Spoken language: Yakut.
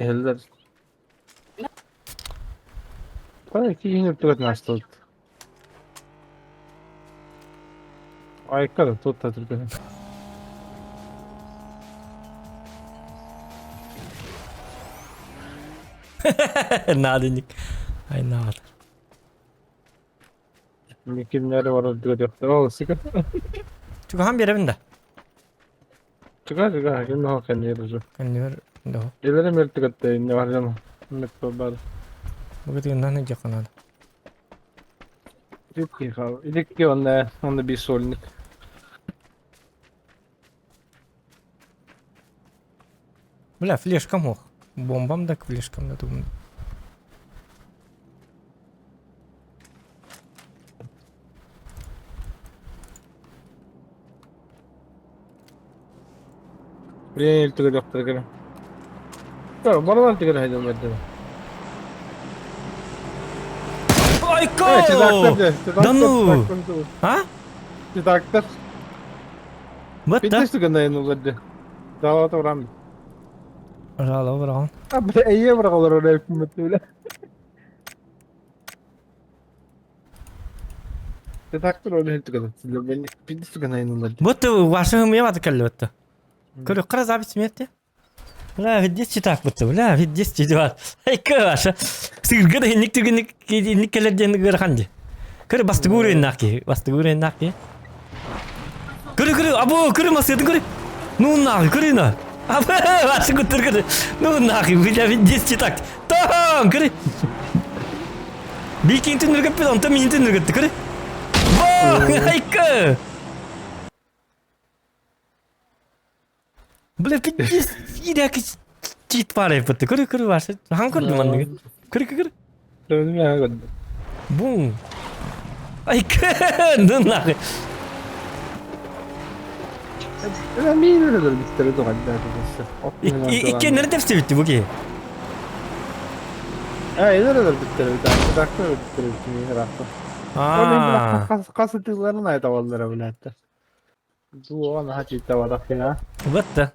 Иһэллэр. Ханна киһини үрдүгэр наастыбыт. Айка да тут та түргэн. Надо Ай надо. Кимнери бар үрдүгэр дьохтор. Ол сика. Чугаһан биэрэбин да. Чуга чуга ким да кэннигэр уже. Кэннигэр да. Илэрим үрдүгэр инне бар дьон. Мөттө бар. Бүгүтүгүннан дьахха надо. Икки хал. Икки онна онна bir сольник. Бля, флешка мох. Бомбам да флешкам да тугум. Блин, түгел яктыр генә. Баралар түгел һәйдән бәрде. Айко! Да ну! А? Читактар. Бытта. Питеш түгел наен бәрде. Дала турам. Жала быраган. А бля, эйе бырагалар өрө күмөттүле. Читактар өлө түгел. Питеш түгел наен бәрде. Бытта вашы мыя баты кэллэ бытта. Көрө кара запись метте. Бля, видес читак бытта, бля, видес читак. Айка ваша. Сырга да инник түгенник инник келер диэн ыарахан ди. Көрө бастыгур иннак ки, бастыгур иннак ки. Көрө көрө, або көрө масыды көрө. Ну нахуй, көрө на. Або, ваша куттар көрө. Ну нахуй, бля, видес читак. Там, көрө. Бикин түнүргөп онтон мин түнүргөттү көрө. Во, айка. Бля, пиздец, ирәк чит бар эппит. Көрө көрө ваша. Хаң көрдүм манныгы. Көрө көрө. Көрдүм. Бум. Ай, ну нахуй. Мин өлөр биттер туганда. Иккеннери тепсебитти бу киһи. А, элер биттер бит. Дактар биттер бит. Мин рахта. Аа. Касы тылларын айта баллара биләтте. Дуон хачита барак я. Бытты.